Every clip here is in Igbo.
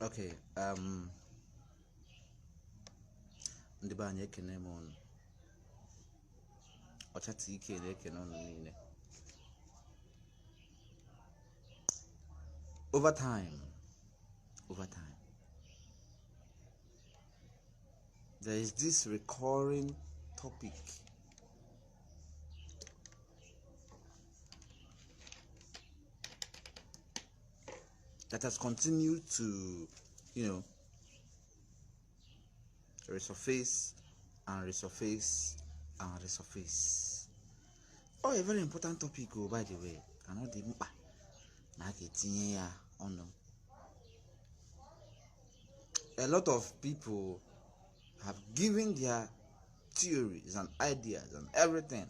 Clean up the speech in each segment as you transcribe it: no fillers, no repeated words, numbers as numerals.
Okay, ndị be anyị, ekene m ụnụ. Ọchata ike na-ekene ụnụ niile. Over time, there is this recurring topic that has continued to resurface and resurface and resurface. Oh, a very important topic, oh, by the way. And ọ dị mkpa na a ga-etinye ya ọnụ. A lot of people have given their theories and ideas and everything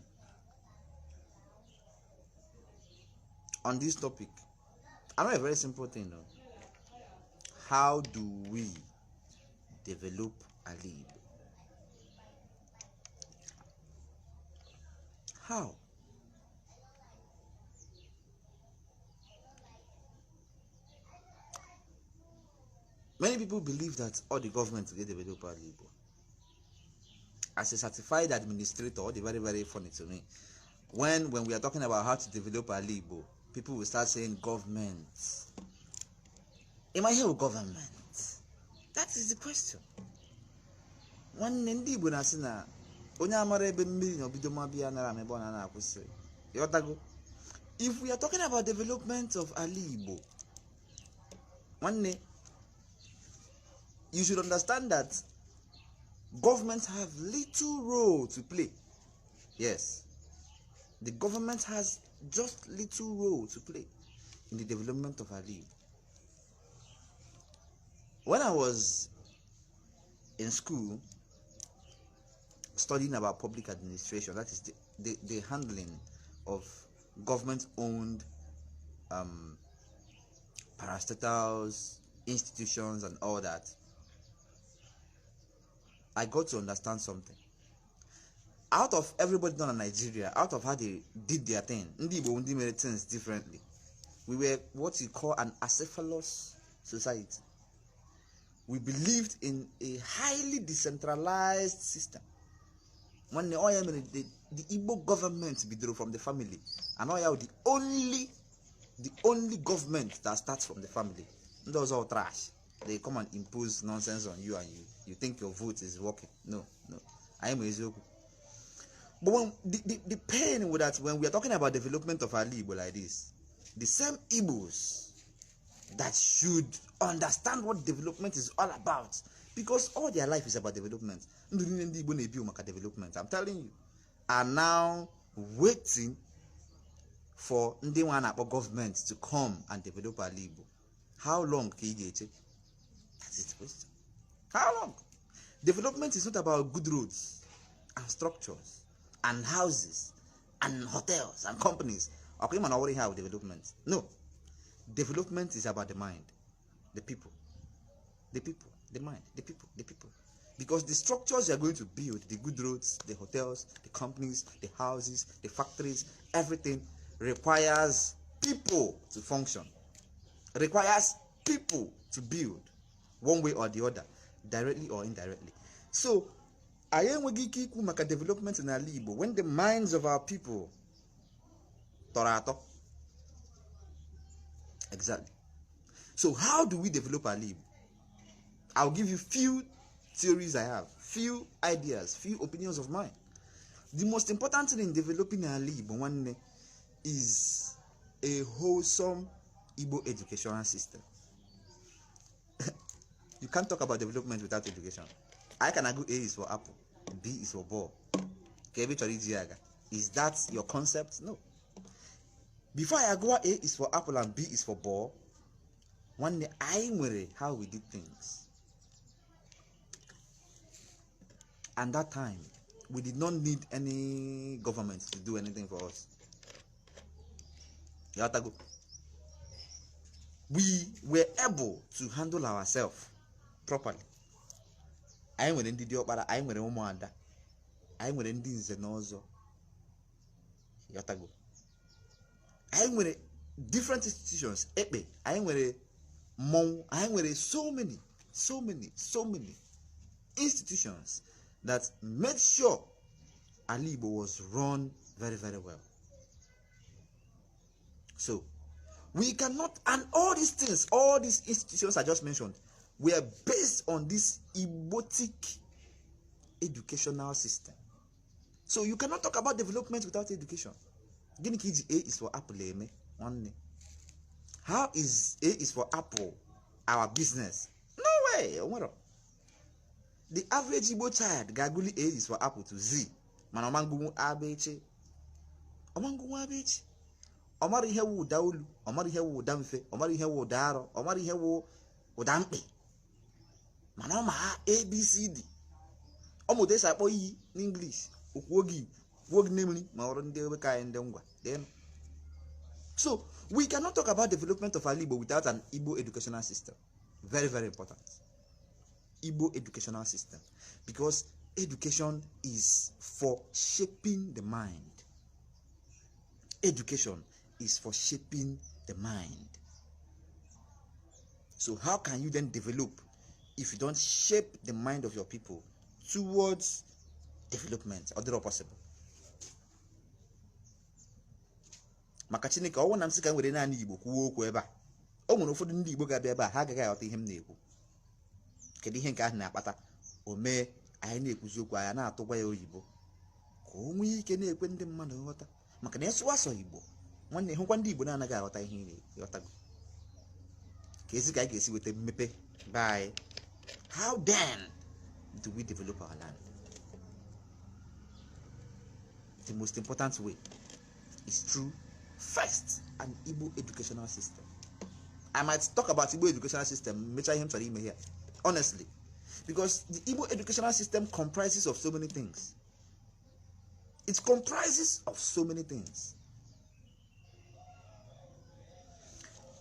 on this topic. I know a very simple thing, though. How do we develop Ala Igbo? How? Many people believe that all the government will develop Ala Igbo. As a certified administrator, all the very, very funny to me. When we are talking about how to develop Ala Igbo, people will start saying government. Am I here with government? That is the question. Nwanne, ndị Igbo na-asị na onye amara ebe mmiri na obido mabịa nara ama ebe ọ na akwụsị. Ịghọtago? If we are talking about development of Ala Igbo, nwanne, you should understand that governments have little role to play. Yes. The government has just little role to play in the development of Ala Igbo. When I was in school studying about public administration, that is the handling of government owned parastatals, institutions, and all that, I got to understand something. Out of everybody done in Nigeria, out of how they did their thing, ndị Igbo ndị mere things differently. We were what you call an acephalous society. We believed in a highly decentralized system. Nwanne, ọ ya mere the Igbo government bidoro from the family, and ọ ya the only government that starts from the family. Ndị ọzọ trash. They come and impose nonsense on you and you think your vote is working. No. Anyị ma eziokwu. But when the pain with that, when we are talking about development of Ala Igbo like this, the same Igbos that should understand what development is all about, because all their life is about development. Ndụ niile ndị Igbo na-ebi maka development, I'm telling you, are now waiting for ndị nwa na-akpọ gọọmenti to come and develop Ala Igbo. How long ka ị ga-eche? That is the question. How long? Development is not about good roads and structures and houses and hotels and companies. Okay, man, already have development. No. Development is about the mind, the people, the people, the mind, the people, the people. Because the structures you are going to build, the good roads, the hotels, the companies, the houses, the factories, everything requires people to function. Requires people to build one way or the other, directly or indirectly. So, anyị enweghị ike ikwu maka development n'ala Igbo when the minds of our people tọrọ atọ. Exactly. So how do we develop ala Igbo? I'll give you few theories I have, few ideas, few opinions of mine. The most important thing in developing ala Igbo, nwanne, is a wholesome Igbo educational system. You can't talk about development without education. I can agree A is for apple, B is for ball. Ka ebe chọrọ iji ya aga. Is that your concept? No. Before I go A is for apple and B is for ball, nwanne, anyị nwere how we did things. And that time, we did not need any government to do anything for us. Ịghọtago? We were able to handle ourselves properly. Anyị nwere ndị diọkpara, anyị nwere ụmụada, anyị nwere ndị nze na ọzọ. Ịghọtago? Anyị nwere different institutions, ekpe, anyị nwere Mmọnwụ. Anyị nwere so many, so many, so many institutions that made sure ala Igbo was run very, very well. So we cannot, and all these things, all these institutions I just mentioned, were based on this Igbotic educational system. So you cannot talk about development without education. Gịnị ka iji A is for apple eme, nwanne? How is A is for apple our business? No way. Onwero. The average Igbo child ga-agụli A is for apple to Z, mana ọmangunwu abechi, ọmangunwu abechi. Ọ mara ihe wụ ụda olu, ọ mara ihe wụ ụda mfe, ọ mara ihe wụ ụda arọ, ọ mara ihe wụ ụda mkpị, mana ọ ma ABCD. Ọ mụta esi akpọ iyi n'English, okwuo gị kwuo gị nemiri, ma ọrụ ndị ebe ka anyị ndị ngwa. Then so we cannot talk about development of ala Igbo without an Igbo educational system. Very, very important. Igbo educational system, because education is for shaping the mind. Education is for shaping the mind. So how can you then develop if you don't shape the mind of your people towards development? Ọ dịrọ possible. Maka Chineke, ọnwụ na m sị ka m were naanị Igbo kwuo okwu ebe a, o nwere ụfọdụ ndị Igbo ga-abịa ebe a, ha agaghị aghọta ihe m na-ekwu. Kedu ihe nke ahụ na-akpata? O mee anyị na-ekwuzi okwu anyị na-atụgwa ya oyibo ka o nwee ike na-ekwe ndị mmadụ nghọta, maka na ịsụ asọ Igbo, nwanne, hụkwa ndị Igbo na-anaghị aghọta ihe ị na-aghọtago. Ka ezi ka anyị ga-esi weta mmepe be anyị? How then do we develop our land? The most important way is through first an Igbo educational system. I might talk about Igbo educational system mechaa ihe m chọrọ ime here, honestly, because the Igbo educational system comprises of so many things. It comprises of so many things.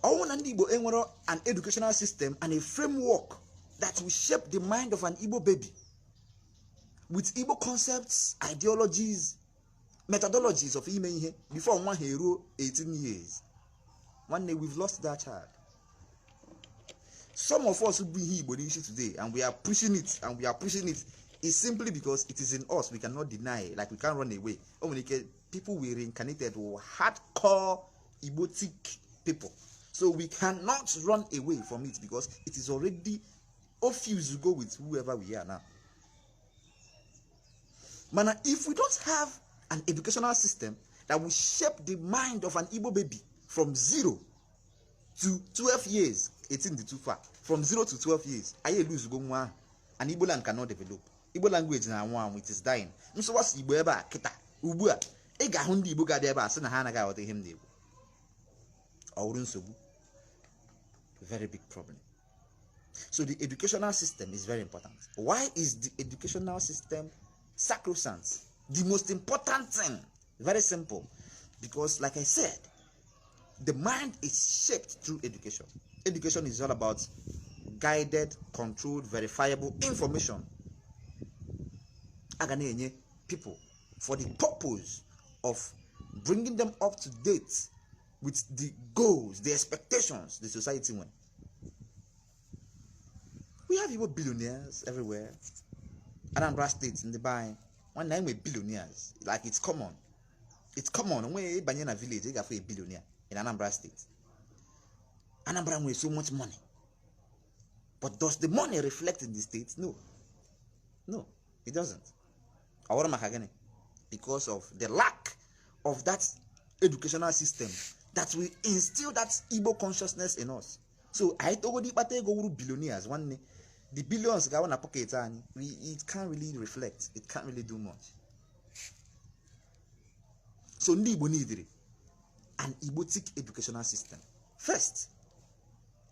Ọnwụ na ndị Igbo enwere an educational system and a framework that will shape the mind of an Igbo baby with Igbo concepts, ideologies, methodologies of ime ihe before nwa ha eruo 18 years. Nwanne, we've lost that child. Some of us bụ ihe Igbo n'isi today, and we are pushing it, and we are pushing it, is simply because it is in us. We cannot deny, like we can't run away. O nwere ike people we reincarnated were hardcore Igbotic people, so we cannot run away from it because it is already refused to go with whoever we are now. Mana if we don't have an educational system that will shape the mind of an Igbo baby from 0 to 12 years, 18 to too far, from 0 to 12 years, anyị eluzugo nwa ahụ, and Igbo land cannot develop. Igbo language na-anwụ anwụ, it is dying. Nsọwasị Igbo ebe a kịta ugbu a, ị ga-ahụ ndị Igbo ga-abịa ebe a sị na ha anaghị aghọta ihe m na-ekwu. Ọ wụrụ nsogbu, very big problem. So the educational system is very important. Why is the educational system sacrosanct? The most important thing. Very simple. Because like I said, the mind is shaped through education. Education is all about guided, controlled, verifiable information. A ga na-enye people for the purpose of bringing them up to date with the goals, the expectations the society want. We have Igbo billionaires everywhere. Anambra State in the by one nine with billionaires. Like it's common. It's common. When you banye na village, you got a billionaire in Anambra State. Anambra with so much money. But does the money reflect in the state? No. No, it doesn't. Because of the lack of that educational system that will instill that Igbo consciousness in us. So I told you go billionaires one day. The billions go in a pocket and it can't really reflect. It can't really do much. So ndị Igbo need an Igbotic educational system. First,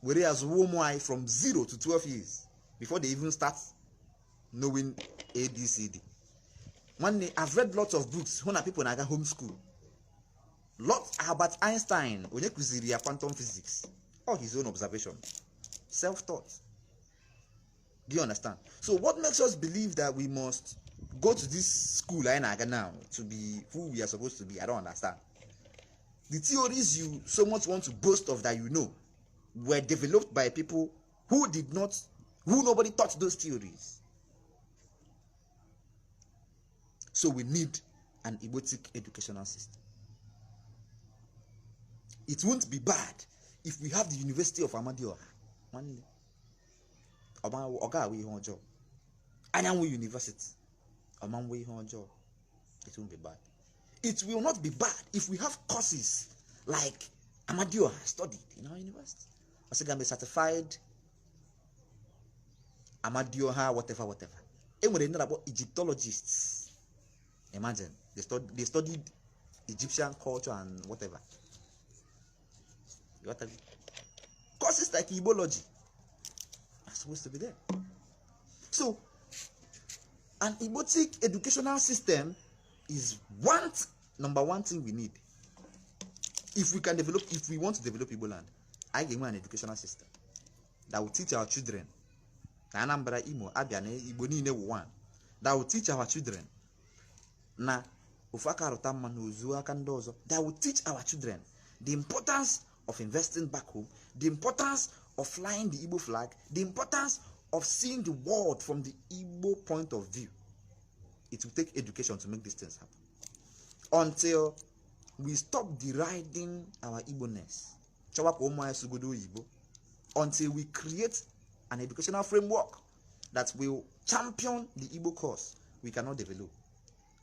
whereas ụmụ from 0 to 12 years before they even start knowing A, B, C, D. One day, I've read lots of books when people na-aga homeschool. Lot Albert Einstein, onye kụziri ya quantum physics, all his own observation, self-taught. Do you understand? So what makes us believe that we must go to this school anyị na-aga now to be who we are supposed to be? I don't understand. The theories you so much want to boast of that you know, were developed by people who did not, who nobody taught those theories. So we need an Igbotic educational system. It won't be bad if we have the University of Amadioha. One Oga we ọjọọ. Anyanwụ University. Ọmanwe ihe ọjọọ. It won't be bad. It will not be bad if we have courses like Amadioha studied in our university. I say I'm a certified Amadioha, whatever, whatever. And when they know about Egyptologists, imagine they studied Egyptian culture and whatever. You what courses like Igbology are supposed to be there. So, an Igbotic educational system is one number one thing we need. If we can develop, if we want to develop Igbo land, I give an educational system that will teach our children. Na Anambra, Imo, Abia, na Igbo niile wụ one. That will teach our children. Na ofu aka rụta mma na ozu aka ndị ọzọ. That will teach our children the importance of investing back home, the importance of flying the Igbo flag, the importance of seeing the world from the Igbo point of view. It will take education to make these things happen. Until we stop deriding our Igbo-ness, chọwa ka ụmụ anyị sụgodo oyibo, until we create an educational framework that will champion the Igbo cause, we cannot develop.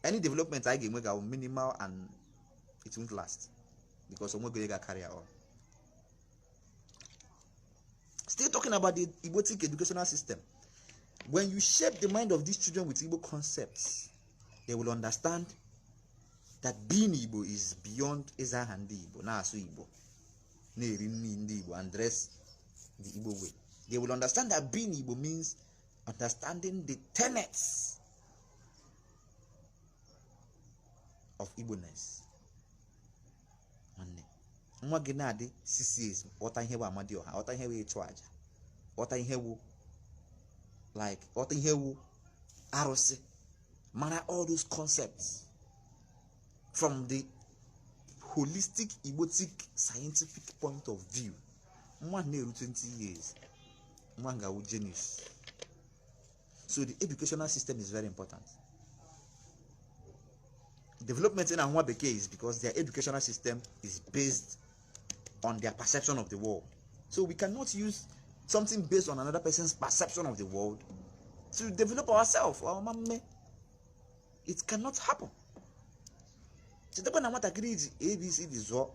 Any development I ga-enwe ga minimal and it won't last because onwego onye ga-carry on. Still talking about the Igbotic educational system. When you shape the mind of these children with Igbo concepts, they will understand that being Igbo is beyond ịza aha ndị Igbo, na-asụ Igbo, na-eri nri ndị Igbo, and dress the Igbo way. They will understand that being Igbo means understanding the tenets of Igbo-ness. Nwanne, nwa gị na-adị 6 years, ghọta ihe bụ Amadioha, ghọta ihe bụ ịchụ aja, ghọta ihe bụ like, ghọta ihe bụ arụsị, mara all those concepts from the holistic Igbotic scientific point of view. Nwa na-eru 20 years, nwa ga-awụ genius. So the educational system is very important. Development in nwa bekee is because their educational system is based on their perception of the world. So we cannot use something based on another person's perception of the world to develop ourselves. Our mame. It cannot happen. Chetakwa na nwatakịrị ji ABCD zụọ,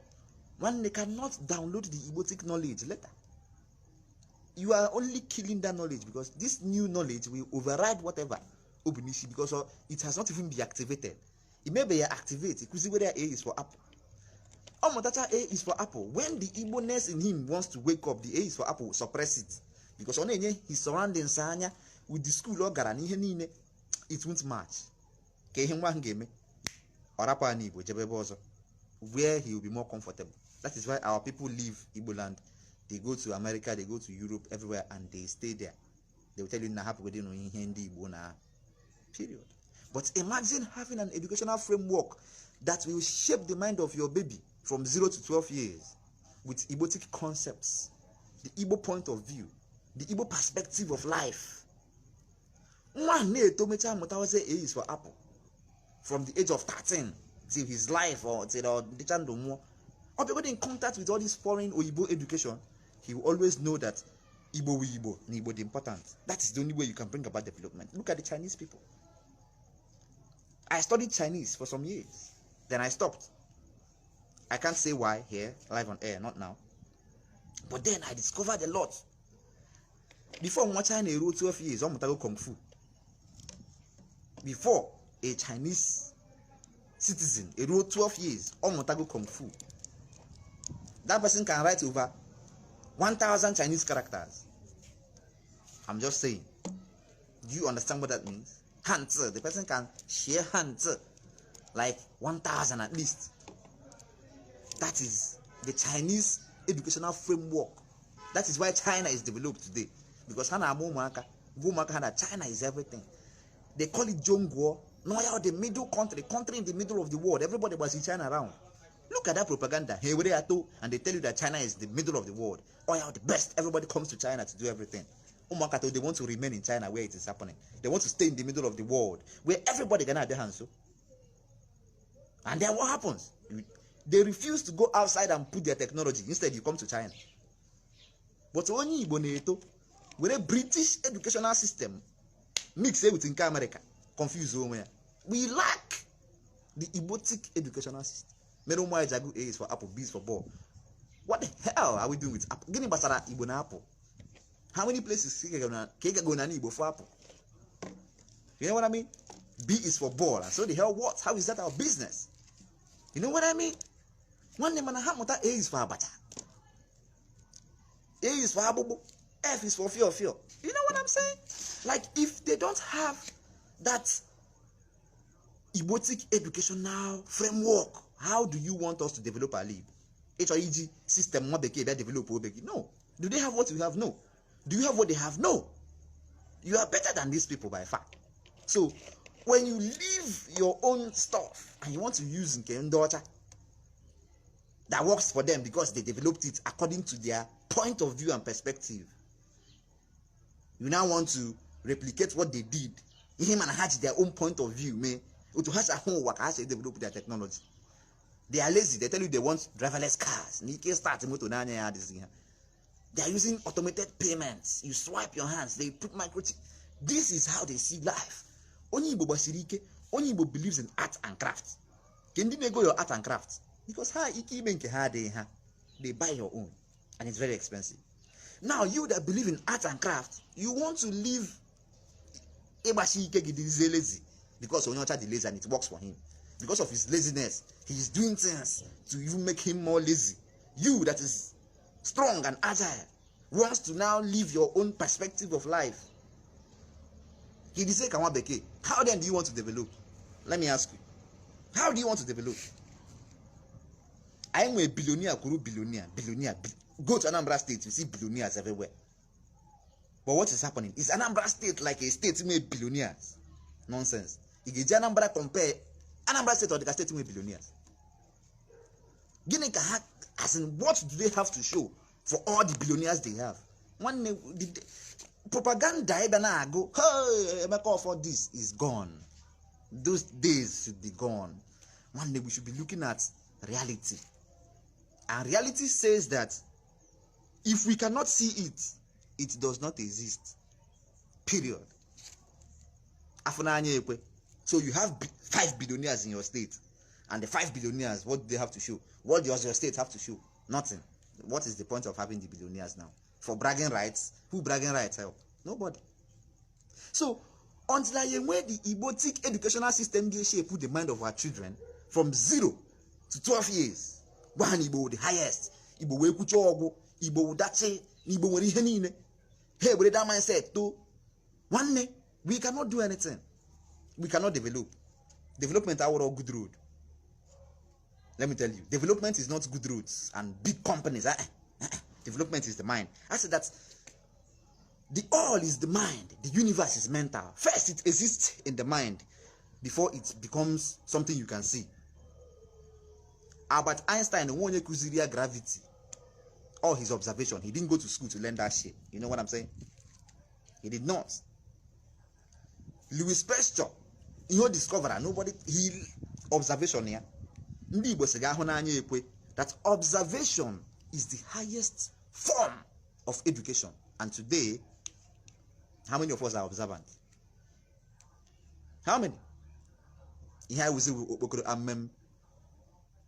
nwanne cannot download the Igbotic knowledge later. You are only killing that knowledge because this new knowledge will override whatever o bu n'isi because it has not even been activated. It may be activate, ịkụziwere ya A is for apple. Ọ mụtacha A is for apple. When the Igbo-ness in him wants to wake up, the A is for apple will suppress it because ọ na-enye his surroundings anya with the school ọ gara na ihe niile, it won't match. Ka ihe nwa ahụ ga-eme, ọ rapụ ya n'Igbo jebe ebe ọzọ where he will be more comfortable. That is why our people leave Igbo land. They go to America, they go to Europe, everywhere, and they stay there. They will tell you na hapụgodị nụ ihe ndị Igbo na period. But imagine having an educational framework that will shape the mind of your baby from 0 to 12 years with Igbotic concepts, the Igbo point of view, the Igbo perspective of life. Nwa na-eto mechaa mụtawazie A is for apple from the age of 13 till his life or till ọ dịcha ndụ nwụọ. Ọ bịagodi in contact with all this foreign Oyibo education, he will always know that Igbo wu Igbo na Igbo dị important. That is the only way you can bring about development. Look at the Chinese people. I studied Chinese for some years. Then I stopped. I can't say why here, live on air, not now. But then I discovered a lot. Before nwa China eruo 12 years, ọ mụtago Kung Fu. Before a Chinese citizen eruo 12 years, ọ mụtago Kung Fu. That person can write over 1,000 Chinese characters. I'm just saying. Do you understand what that means? Hanzi, the person can share Hanzi like 1,000 at least. That is the Chinese educational framework. That is why China is developed today. Because ha na-ama ụmụaka, gwa ụmụaka ha that China is everything. They call it Zhongguo. No, yeah, the middle country, country in the middle of the world. Everybody was in China around. Look at that propaganda. Hey, where they are to, and they tell you that China is the middle of the world. Oh, yeah, the best. Everybody comes to China to do everything. Ụmụaka, they want to remain in China where it is happening. They want to stay in the middle of the world where everybody can have their hands. So. And then what happens? They refuse to go outside and put their technology. Instead, you come to China. But onye Igbo na-eto were British educational system mix it with nke America, confuse onwe ya. We lack the Igbotic educational system. Mere ụmụ anyị ji agụ A is for apple, B is for ball. What the hell are we doing with apple? Gịnị gbasara Igbo na apple? How many places ka ị gago na Igbo for apple? You know what I mean? B is for ball. And so the hell what? How is that our business? You know what I mean? Nwanne, mana ha mụta A is for abacha, A is for agbụgbụ, F is for fear fear. You know what I'm saying? Like, if they don't have that Igbotic educational framework, how do you want us to develop our Igbo? Ịchọ iji system nwa bekee bịa develop obe gị? No. Do they have what you have? No. Do you have what they have? No. You are better than these people by far. So when you leave your own stuff and you want to use nke ndị ọcha that works for them because they developed it according to their point of view and perspective, you now want to replicate what they did. Ihe mana ha ji their own point of view mee otu ha si ahụ ụwa ka ha si develop their technology. They are lazy. They tell you they want driverless cars. N'ike start moto n'anya ya adịghị ha. They are using automated payments. You swipe your hands, they put microchip. This is how they see life. Onye Igbo gbasiri ike. Onye Igbo believes in art and craft. Ke ndị na-ego your art and craft, because ha ike ime nke ha adịghị ha, they buy your own, and it's very expensive. Now, you that believe in art and craft, you want to live ịgbasi ike gị, dịzie lazy because onye ọcha dị lazy and it works for him. Because of his laziness, he is doing things to even make him more lazy. You that is strong and agile wants to now live your own perspective of life. He dey say ka nwa bekee. How then do you want to develop? Let me ask you, how do you want to develop? Anyị nwere billionaire kwuru billionaire, billionaire. Go to Anambra State, you see billionaires everywhere. But what is happening? Is Anambra State like a state nwere billionaires? Nonsense. Ị ga-eji Anambra compare Anambra State or dịka state nwere billionaires? Gịnị ka ha, as in, what do they have to show for all the billionaires they have? Nwanne, the propaganda ebe na-agụ, "Hey, Emeka Offor," this is gone. Those days should be gone. Nwanne, we should be looking at reality, and reality says that if we cannot see it, it does not exist, period. Afụnanya ekwe. So you have five billionaires in your state, and the five billionaires, what do they have to show? What does your state have to show? Nothing. What is the point of having the billionaires now? For bragging rights? Who bragging rights help? Nobody. So until anyị enwee the Igbotic educational system ga-shape the mind of our children from 0 to 12 years, gwa ha na Igbo the highest, Igbo wee kwuchie ọgwụ, Igbo wụdachi na Igbo nwere ihe niile, ha ewere that mindset to, nwanne, we cannot do anything. We cannot develop. Development awụrọ good road. Let me tell you, development is not good roads and big companies. Eh, eh, eh. Development is the mind. I said that the all is the mind. The universe is mental. First it exists in the mind before it becomes something you can see. Albert Einstein, onwe onye kụziri ya gravity? All his observation. He didn't go to school to learn that shit. You know what I'm saying? He did not. Louis Pasteur, ihe o discover, nobody, he observation ya. Ndị Igbo si ga ahụ n'anya ekwe that observation is the highest form of education. And today, how many of us are observant? How many? Ihe anyị wụzi okpokoro amem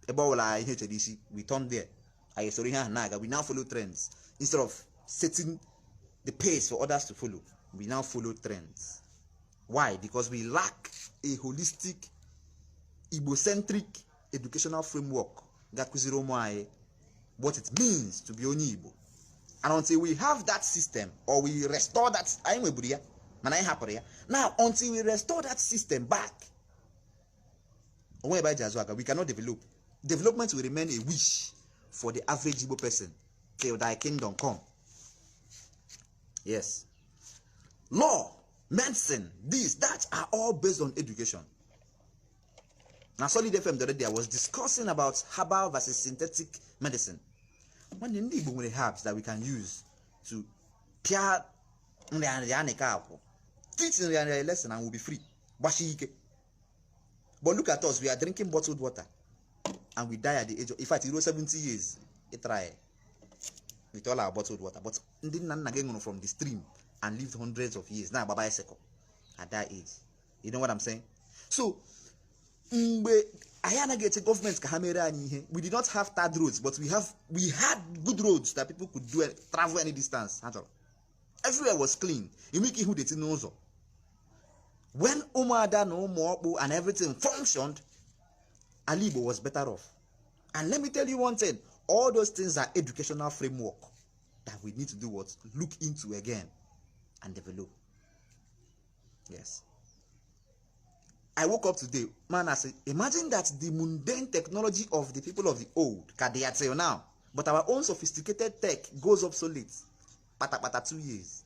ebe ọ bụla ihe chere isi, we turn there. Anyị soro ihe ahụ na-aga. We now follow trends instead of setting the pace for others to follow. We now follow trends. Why? Because we lack a holistic, Igbo-centric educational framework ga-akụziri ụmụ anyị what it means to be onye Igbo. And until we have that system, or we restore that, anyị nweburu ya mana anyị hapụrụ ya, now until we restore that system back, onwe ebe anyị ji azụ aka. We cannot develop. Development will remain a wish for the average Igbo person till thy kingdom come. Yes, law, medicine, this, that are all based on education. Na Solid FM the other day, I was discussing about herbal versus synthetic medicine. Nwanne, ndị Igbo nwere herbs that we can use to pịa nrịanrịa anịka akwụ, teach nrịanrịa a lesson, and we'll be free, gbashi ike. But look at us, we are drinking bottled water and we die at the age of, in fact, you 70 years try with all our bottled water. But ndị nna nna gị ṅụrụ from the stream and lived hundreds of years, na-agba bicycle at that age. You know what I'm saying? So mgbe anyị anaghị eche gọọmenti ka ha mere anyị ihe, we did not have tarred roads, but we had good roads that people could do travel any distance ha chọrọ. Everywhere was clean. Enwe ike ịhụ dirty n'ụzọ. When ụmụada na ụmụ ọkpụ and everything functioned, ala Igbo was better off. And let me tell you one thing, all those things are educational framework that we need to do what? Look into again and develop. Yes, I woke up today, man, I say, imagine that the mundane technology of the people of the old ka dey till now, but our own sophisticated tech goes obsolete pata pata 2 years.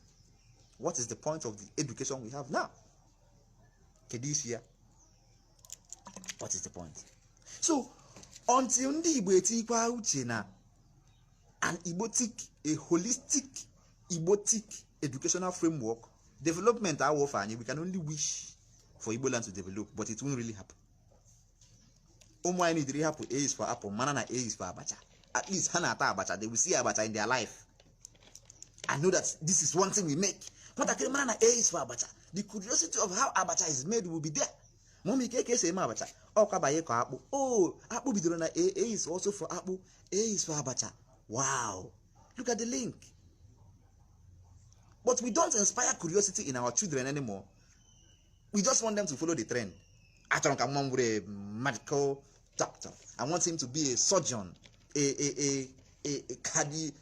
What is the point of the education we have now? Kedu isi ya? What is the point? So until ndị Igbo etikwa uche na an Igbotic, a holistic Igbotic educational framework, development awọfe anyị. We can only wish for Igbo land to develop, but it won't really happen. Ụmụ anyị nidiri hapụ A is for apple, mana na A is for abacha. At least ha na-ata abacha, they will see abacha in their life. I know that this is one thing we make. Nwatakịrị mara na A is for abacha, the curiosity of how abacha is made will be there. Mummy, ka esi eme abacha? Ọkwa banye ka akpụ. Oh, akpụ bidoro na A. A is also for akpụ. A is for abacha. Wow, look at the link. But we don't inspire curiosity in our children anymore. We just want them to follow the trend. Achọrọ m ka nwa m were a medical doctor. I want him to be a surgeon, a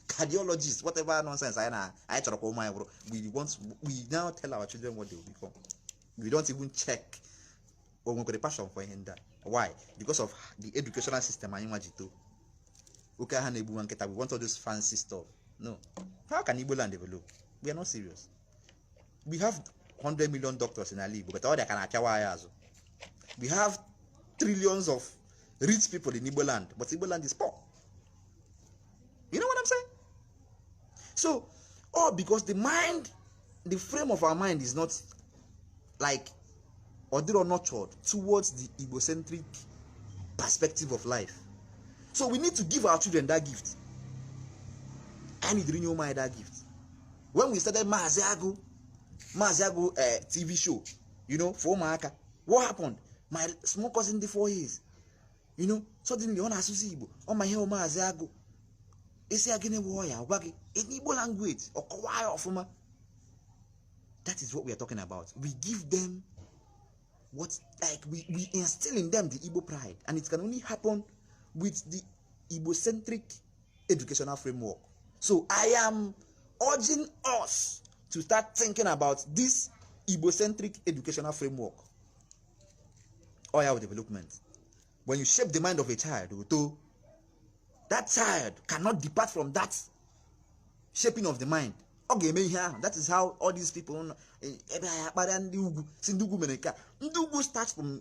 cardiologist, whatever nonsense anyị na anyị chọrọ ka ụmụ anyị bụrụ. We now tell our children what they will become. We don't even check o nwekwara passion for ihe ndị a. Why? Because of the educational system anyị nwa ji too oke ha na-egbu nwa nkịta. We want all those fancy stuff. No, how can Igbo land develop? We are not serious. We have 100 million doctors in ala Igbo, but ọ dị ka na-apịawa anyị azụ. We have trillions of rich people in Igbo land, but Igbo land is poor. You know what I'm saying? So all because the mind, the frame of our mind is not like or dịrọ nurtured towards the Igbocentric perspective of life. So we need to give our children that gift. I need to renew my that gift. When we started Maazi Agu, Maazi Agu TV show for ụmụaka, what happened? My small cousin dị 4 years, suddenly ọ na-asụsụ Igbo. Ọ ma ihe ọ Maazi Agụ isi ya gịnị wụọ ya gwa gị in Igbo language, ọ kọwaa ya ọfụma. That is what we are talking about. We give them what, like, we instill in them the Igbo pride, and it can only happen with the Igbo-centric educational framework. So I am urging us to start thinking about this Igbo-centric educational framework or our development. When you shape the mind of a child, to that child cannot depart from that shaping of the mind. Ọ ga-eme ihe ahụ. That is how all these people nọ, ebe anyị akparịa ndị ugwu, si ndị ugwu mere nke a. Ndị ugwu start from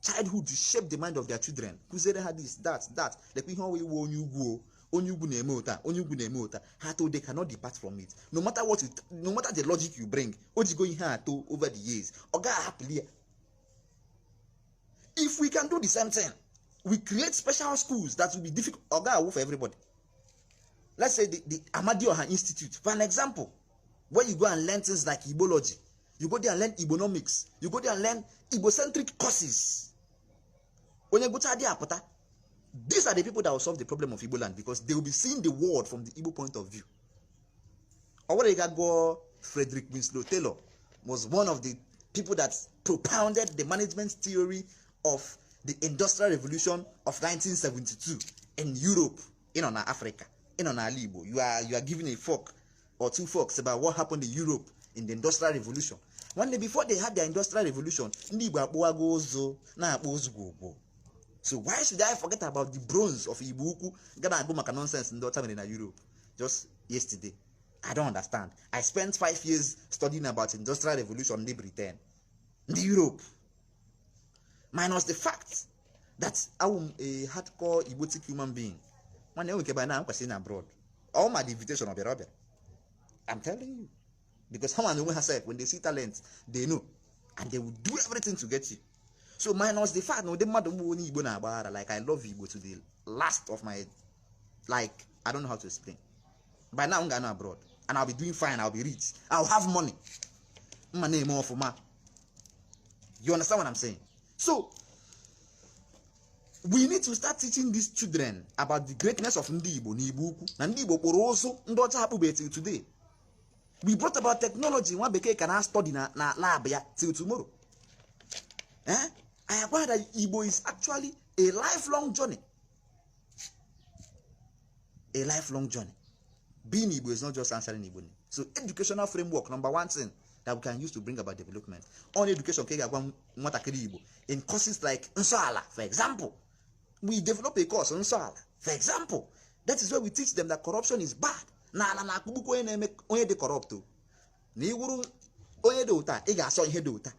childhood to shape the mind of their children, kụziere ha this, that, that. Lekwa ihe ọwa iwu onye ugwu o, onye ugwu na-eme ụta, onye ugwu na-eme ụta ha to, they cannot depart from it, no matter what you, no matter the logic you bring. O jigo ihe atọ over the years, ọ gaghị ahapụli ya. If we can do the same thing, we create special schools that will be difficult, ọ gaghị awụ for everybody. Let's say the Amadioha Institute, for an example, where you go and learn things like Igbology, you go there and learn Igbonomics, you go there and learn Igbocentric courses. Onye gụcha dị apụta, these are the people that will solve the problem of Igbo land, because they will be seeing the world from the Igbo point of view. Ọ bụrụ ịga gụọ, Frederick Winslow Taylor was one of the people that propounded the management theory of the Industrial Revolution of 1972 in Europe. Ịnọ na Africa, ịnọ n'ala Igbo, you are giving a fuck or two fucks about what happened in Europe in the Industrial Revolution. Nwanne, before they had their Industrial Revolution, ndị Igbo akpụwago ụzụ na-akpụ ụzụ gwogwo. So why should I forget about the bronze of Igbo Ukwu ga na-agụ maka nonsense ndị ọcha mere na Europe just yesterday? I don't understand. I spent 5 years studying about Industrial Revolution ndị Britain, ndị Europe, minus the fact That I'm a hardcore Igbotic human being. Nwanne, enwe nke by now I'm kwesịrị na abroad. All my invitation ọbịara ọbịara. I'm telling you. Because how and herself, when they see talent, they know. And they will do everything to get you. So minus the fact na ụdị mmadụ mgbe onye Igbo na-agbaghara, like I love Igbo to the last of my, like, I don't know how to explain. By now I'm going abroad. And I'll be doing fine. I'll be rich. I'll have money. Mma na-eme ọfụma. You understand what I'm saying? So we need to start teaching these children about the greatness of ndị Igbo na Igbo ukwu na ndị Igbo kpụrụ ụzụ ndị ọcha akpụbe till today. We brought about technology nwa bekee ka na study na lab ya till tomorrow. Eh? I acquired that Igbo is actually a lifelong journey. A lifelong journey. Being Igbo is not just answering Igbo name. So educational framework, number one thing that we can use to bring about development. On education, ka ị ga-agwa nwatakịrị Igbo in courses like Nsọala, for example. We develop a course, Nsọala, for example. That is where we teach them that corruption is bad. Na ala na-akpụgbukwa onye na-eme onye dị corrupt o. Na iwuru onye dị ụta, ị ga-asọ ihe dị ụta.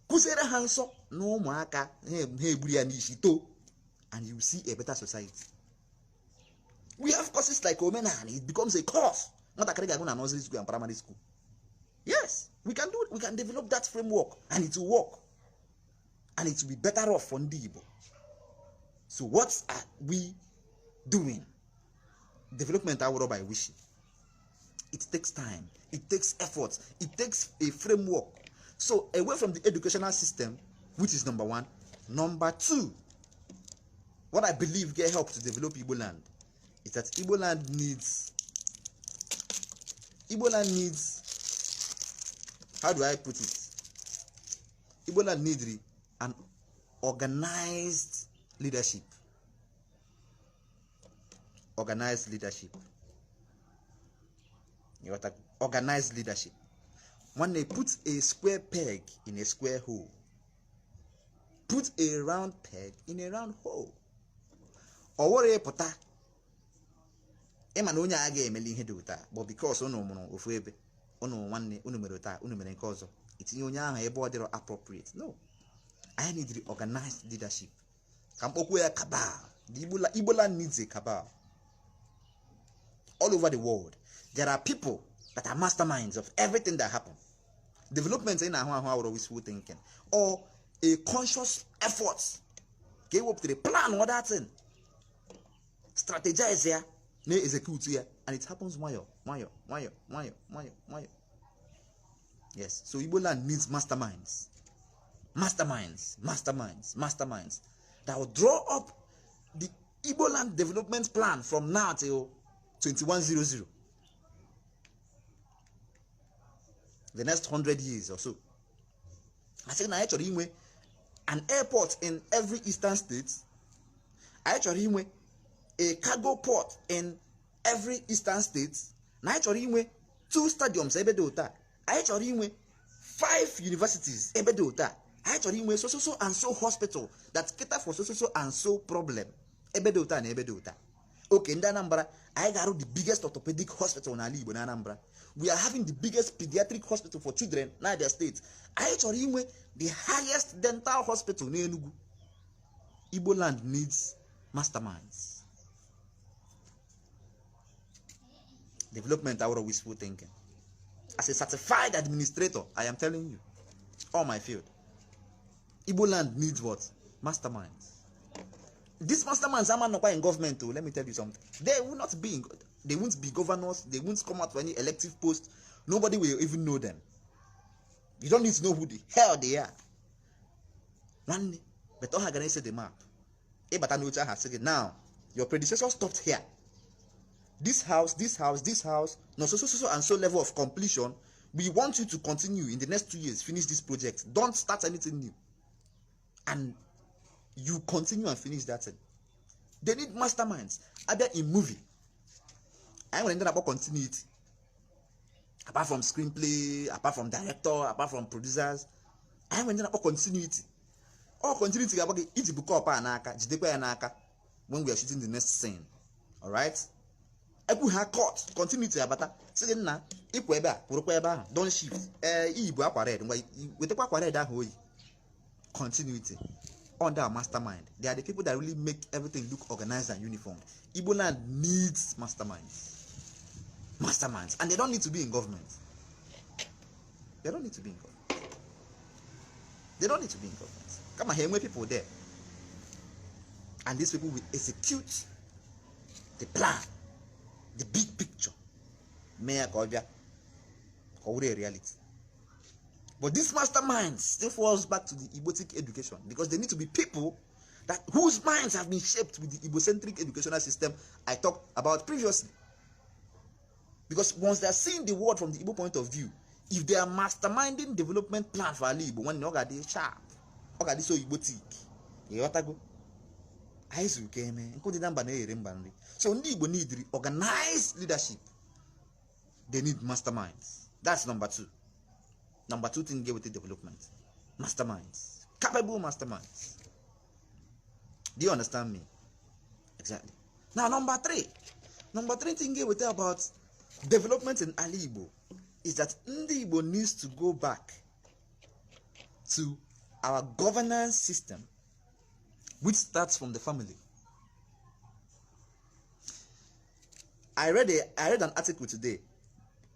Kụziere ha nsọ na ụmụaka ha egburu ya n'isi too, and you see a better society. We have courses like Omenala. It becomes a course. Nwatakịrị ga-agụ na nursery school and primary school. Yes, we can do it. We can develop that framework and it will work. And it will be better off for ndị Igbo. So what are we doing? Development awụrọ by wishing. It takes time. It takes effort. It takes a framework. So away from the educational system, which is number one. Number two, what I believe get help to develop Igbo land is that Igbo land needs, how do I put it? Igbo land needs an organized leadership. Organized leadership. You got that? Organized leadership. When they put a square peg in a square hole, put a round peg in a round hole. Ọ were pụta ịma na onye a ga-emeli ihe dị ụta, but because unu mụrụ ofu ebe, unu nwanne unu mere ụta, unu mere nke ọzọ, itinye onye ahụ ebe ọ dịrọ appropriate. No, I need the organized leadership. Ka mkpokwu ya cabal. The Igbo land needs a cabal. All over the world there are people that are masterminds of everything that happen. Development ị na-ahụ ahụ awụrụ wishful thinking or a conscious effort ka e wepụtara plan or that thing, strategize ya, na-execute ya, and it happens nwayọ nwayọ nwayọ nwayọ nwayọ nwayọ. Yes, so Igbo land needs masterminds, masterminds, masterminds, masterminds that will draw up the Igbo land development plan from now till 2100, the next 100 years or so. I sị na anyị chọrọ inwe an airport in every eastern state. Anyị chọrọ inwe a cargo port in every eastern state. Na anyị chọrọ inwe two stadiums ebe dị ụta. Anyị chọrọ inwe five universities ebe dị ụta. Anyị chọrọ inwe so so so and so hospital that cater for so so so and so problem ebe dị ụta na ebe dị ụta. Okay, ndị Anambra, anyị ga-arụ the biggest orthopedic hospital n'ala Igbo na Anambra. We are having the biggest pediatric hospital for children na Abia State. Anyị chọrọ inwe the highest dental hospital n'Enugu. Igbo land needs masterminds. Development awụrọ wishful thinking. As a certified administrator, I am telling you, all my field, Igbo land needs what? Masterminds. These masterminds ama nọkwa in government o. Let me tell you something, they will not be in, they won't be governors. They won't come out for any elective post. Nobody will even know them. You don't need to know who the hell they are, nwanne, but ọ ha gara ese the map. Ịbata n'oche ahụ, asị gị, "Now your predecessor stopped here. This house, this house, this house, no, so so so so and so level of completion. We want you to continue in the next 2 years, finish this project. Don't start anything new." And you continue and finish that thing. They need masterminds. Abịa in movie, anyị nwere ndị na-akpọ continuity. Apart from screenplay, apart from director, apart from producers, anyị nwere ndị na-akpọ continuity. Ọ continuity ga-agba gị iji bụ cup a n'aka, jidekwa ya n'aka when we are shooting the next scene. Alright, ekwu ha cut, continuity abata, sị gị, "Nna, ịkwụ ebe a, kwụrụkwa ebe ahụ, don't shift." Ee, iyi bụ akwa red, ngwa, wetakwa akwa red ahụ oyi. Continuity. Under our mastermind. They are the people that really make everything look organized and uniform. Igbo land needs masterminds. Masterminds. And they don't need to be in government. They don't need to be in government. They don't need to be in government. Come on, here, people there. And these people will execute the plan, the big picture. Mayor Kobia, a reality. But these masterminds still falls back to the Igbotic education, because they need to be people that whose minds have been shaped with the Igbocentric educational system I talked about previously. Because once they are seeing the world from the Igbo point of view, if they are masterminding development plan for Ali Igbo, when they are sharp, they so Igbotic. So ndị Igbo need organized leadership. They need masterminds. That's number two. Number two thing get with the development. Masterminds. Capable masterminds. Do you understand me? Exactly. Now number three. Number three thing get with about development in Ali Igbo is that Ndi Igbo needs to go back to our governance system, which starts from the family. I read an article today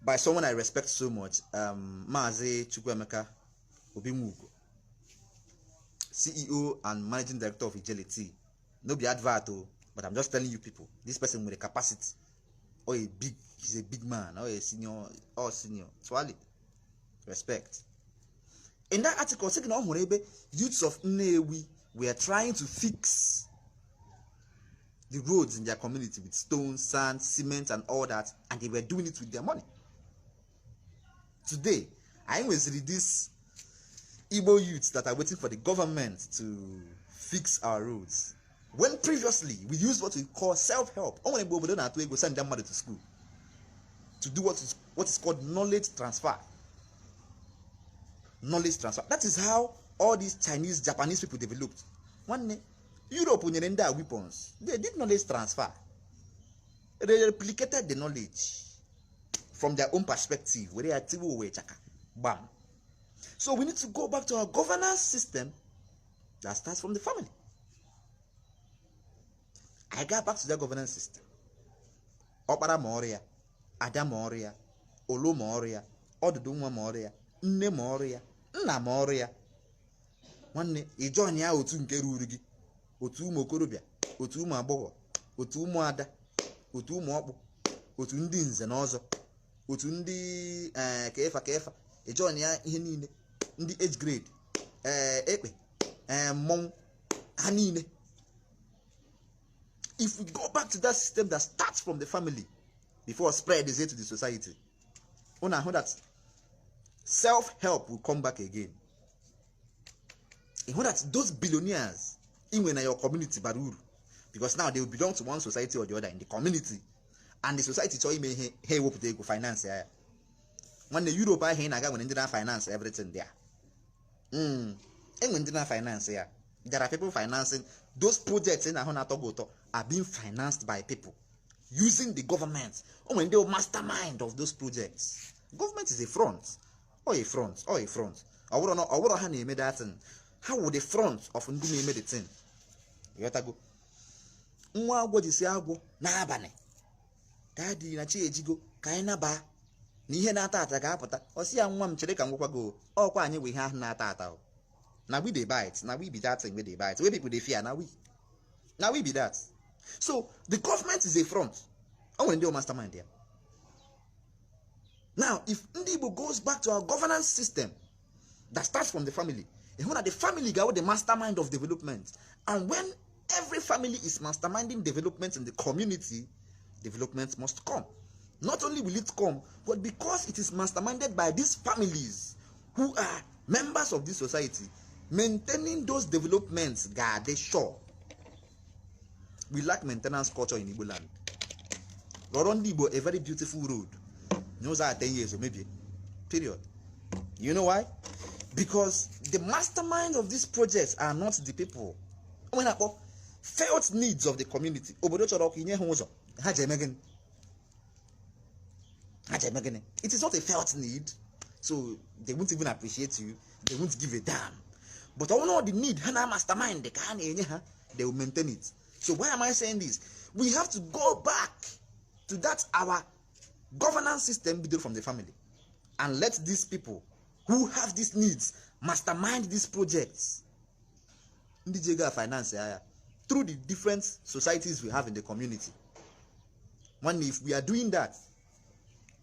by someone I respect so much, Mazi Chukwuemeka Obimwugo, CEO and Managing Director of Ijele. No be advert, but I'm just telling you people, this person with a capacity, or a big, he's a big man, or a senior, or senior. Swali, respect. In that article, youths of Nnewi were trying to fix the roads in their community with stone, sand, cement, and all that, and they were doing it with their money. Today, I was reading these Igbo youths that are waiting for the government to fix our roads. When previously we used what we call self-help. Only Igbo don't have to go send their mother to school to do what is called knowledge transfer. Knowledge transfer. That is how all these Chinese, Japanese people developed. One day, Europe nyere ndị a weapons. They did knowledge transfer. They replicated the knowledge from their own perspective. Bam. So we need to go back to our governance system that starts from the family. I got back to that governance system. Ọkpara ma ọrụ ya, ada ma ọrụ ya, olo ma ọrụ ya, ọdụdụ nwa ma ọrụ ya, nne ma ọrụ ya, nna ma ọrụ ya. Nwanne, ị join ya otu nke ruru gị, otu ụmụ okorobịa, otu ụmụ agbọghọ, otu ụmụada, otu ụmụ ọkpụ, otu ndị nze na ọzọ, otu ndị kefa kefa, ị join ya ihe niile, ndị age grade, ekpe, mmọnwụ, ha niile. If we go back to that system that starts from the family before spread is to the society, una know that self-help will come back again. You know that those billionaires in your community baruru, because now they will belong to one society or the other in the community, and the society chọọ ime ihe ha ewepụta ego finance ya. Nwanne, Europe ahụ ị na-aga nwere ndị na finance everything there. Enwe ndị na finance ya. There are people financing those projects in ahụ na-atọ gị ụtọ are being financed by people using the government. O nwere ndị mastermind of those projects. Government is a front, or a front, or a front. Ọ bụrụ ha na-eme that thing, ha wụ the front of ndị na-eme the thing. Ịghọtago? Nwa agwọ jisi agwọ n'abalị, daddy na chi ejigo ka anyị naba na ihe na-ata ata ga-apụta. Ọ sị ya, nwa m chere ka m gwakwa gị, ọkwa anyị bụ ihe ahụ na-ata ata o. Na we dey bite, na we be that thing wey dey bite, wey people dey fear, na we be that. So the government is a front. O nwere ndị mastermind ya. Now, if ndị Igbo goes back to our governance system that starts from the family, you know that the family got the mastermind of development. And when every family is masterminding development in the community, development must come. Not only will it come, but because it is masterminded by these families who are members of this society, maintaining those developments, God, they sure. We lack maintenance culture in Igbo land. Rọrọ ndị Igbo a very beautiful road. Knows that 10 years or maybe. Period. You know why? Because the mastermind of these projects are not the people. When I felt needs of the community. Obodo chọrọ ọkụ, inye ha ụzọ. Ha ji eme gịnị? Ha ji eme gịnị? It is not a felt need. So they won't even appreciate you. They won't give a damn. But all know the need ha na mastermind ka ha na-enye ha, they will maintain it. So why am I saying this? We have to go back to that our governance system built from the family and let these people who have these needs mastermind these projects. Ndị ji ego finance ya through the different societies we have in the community. One, if we are doing that,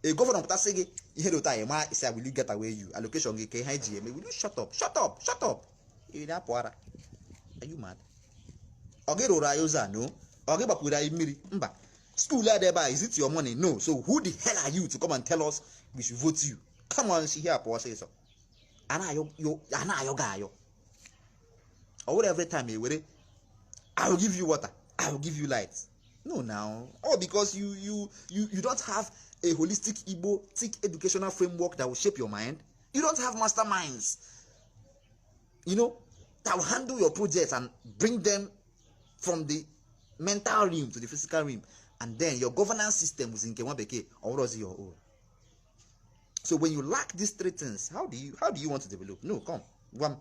a governor pụta sị gị ihe dị ụtọ anyị ma isi, will you get away you allocation gị ka ihe ji eme? Will you shut up, shut up, shut up? Ị na-apụ ara? Are you mad? Ọ gị rụrụ anyị ụzọ a? No. Ọ gị gbapụrụ anyị mmiri? Mba. School a dị ebe a, is it your money? No. So who the hell are you to come and tell us we should vote you? Come on, si here pụọ ọsịsọ. A na-ayọ gị ayọ. Ọ wụrụ every time ewere I will give you water, I will give you light. No, now. All because you don't have a holistic Igbo thick educational framework that will shape your mind. You don't have masterminds, you know, that will handle your projects and bring them from the mental realm to the physical realm. And then your governance system is in nwa bekee or was your own. So when you lack these three things, how do you want to develop? No, come. One,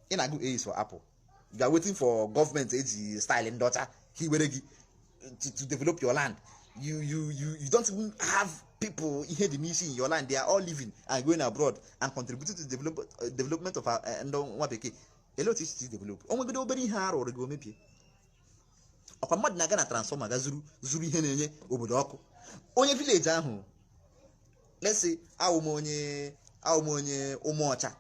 in a good A is for Apple. You are waiting for government age style and daughter to develop your land. You don't even have people here the mission in your land. They are all living and going abroad and contributing to the development of our nwa bekee. A lot is to develop. Onwegodo obere ihe arụ ọrụ gị omepie. Ọkwa mmadụ na-aga na transformer ga zuru ihe na-enye obodo ọkụ. Onye village ahụ, let's say awụ m onye Ụmụọcha,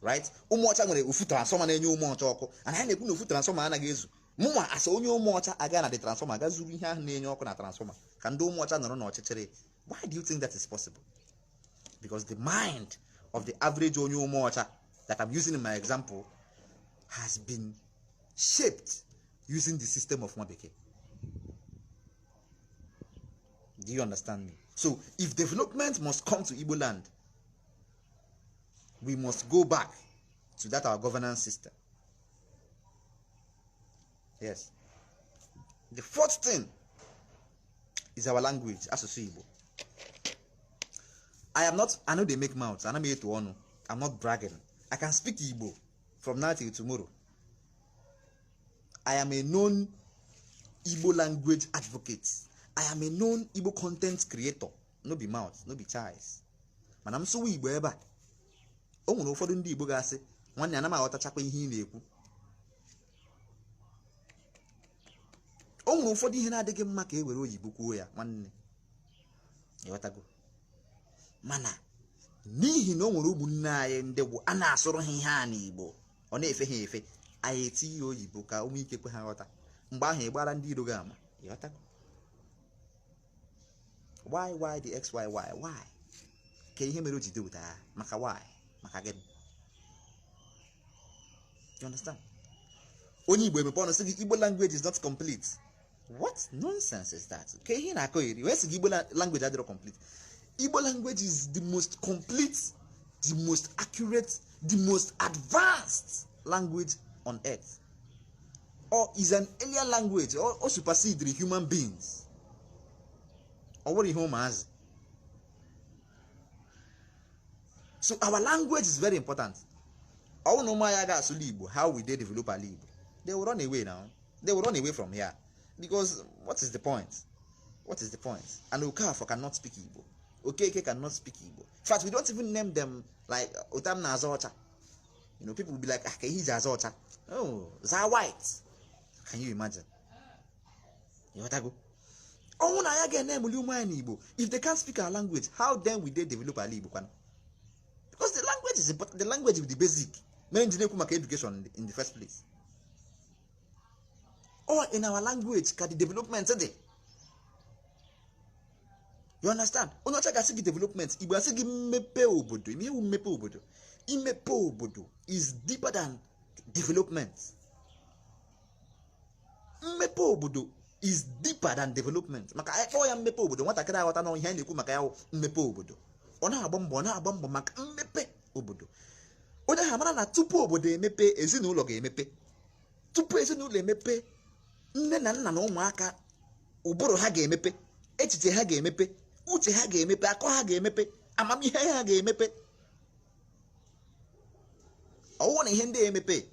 right? Ụmụọcha nwere ofu transformer na-enye Ụmụọcha ọkụ, and anyị na-ekwu na ofu transformer anaghị ezu. Mụnwa asa onye Ụmụọcha aga na the transformer ga zuru ihe ahụ na-enye ọkụ na transformer ka ndị Ụmụọcha nọrọ n'ọchịchịrị. Why do you think that is possible? Because the mind of the average onye Ụmụọcha that I'm using in my example has been shaped using the system of nwa bekee. Do you understand me? So if development must come to Igbo land, we must go back to that our governance system. Yes. The fourth thing is our language, asụsụ Igbo. I know they make mouths. I'm not to honor. I'm not bragging. I can speak Igbo from now till tomorrow. I am a known Igbo language advocate. I am a known Igbo content creator. No be mouth, no be choice. Mana m sụwa Igbo ebe a, o nwere ụfọdụ ndị Igbo ga-asị nwanne ana m aghọtachakwa ihe ị na-ekwu. O nwere ụfọdụ ihe na-adịghị mma ka e were oyibo kwuo ya, nwanne. Ịghọtago? Mana n'ihi na o nwere ụmụnne anyị ndị bụ a na-asụrụ ha ihe a n'Igbo, ọ na-efe ha efe, anyị etinye oyibo ka ụmụ ike kwe ha ghọta. Mgbe ahụ ị gbara ndị iro gị ama. Ịghọtago? Why the x y y why? Ka ihe mere o ji dị ụta maka why? Maka gịnị? You understand? Onye Igbo emepe ọnụ sị gị Igbo language is not complete. What nonsense is that? Ka ihe na-akọ eri wee sị gị Igbo language adịrọ complete. Igbo language is the most complete, the most accurate, the most advanced language on earth. Or is an alien language, or supersede the human beings. Or what ụmụazị. So our language is very important. How will they develop ala Igbo? They will run away now. They will run away from here. Because what is the point? What is the point? And Okafor cannot speak Igbo. Okeke cannot speak Igbo. In fact, we don't even name them like Otam na Azocha. You know, people will be like, ah, he's Azocha. Oh, Za White. Can you imagine? You want to go? Oh, na ya name Igbo. If they can't speak our language, how then will they develop ala Igbo? Because the language is important. The language is the basic. Education in the first place. Or in our language, can the development today? You understand? Onye ọcha ga-asị gị development, Igbo asị gị mmepe obodo. Ime iwu mmepe obodo. Imepe obodo is deeper than development. Mmepe obodo is deeper than development. Maka anyị kpọọ ya mmepe obodo, nwatakịrị aghọta na ihe anyị na-ekwu maka ya mmepe obodo. Ọ na-agba mbọ, ọ na-agba mbọ maka mmepe obodo. Onye ahụ mara na tupu obodo emepe, ezinụlọ ga-emepe. Tupu ezinụlọ emepe, nne na nna na ụmụaka ụbụrụ ha ga-emepe, echiche ha ga-emepe, uche ha ga-emepe, akọ ha ga-emepe, amamihe ha ga-emepe. Ọwụwa na ihe ndị emepe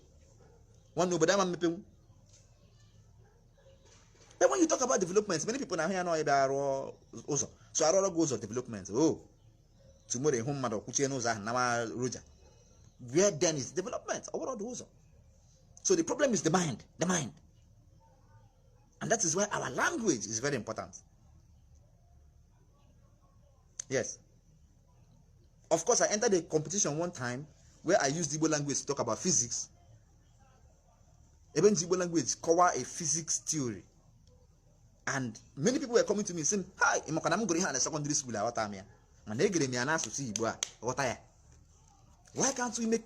nwanne obodo ama mmepenwu. But when you talk about development, many people na-ahụ ya na ebe arụ ụzọ. So arụ ọrụ gị ụzọ development. Oh, tomorrow ịhụ mmadụ kwuchie n'ụzọ ahụ nawa roja. Where then is development? Ọ bụrụ ụzọ. So the problem is the mind, the mind. And that is why our language is very important. Yes. Of course, I entered a competition one time where I used Igbo language to talk about physics. Even Igbo language cover a physics theory. And many people were coming to me saying, "Hi, ịmakwa na m gụrụ ihe a na secondary school, aghọta m ya. Mana egere m ya n'asụsụ Igbo a, ghọta ya." Why can't we make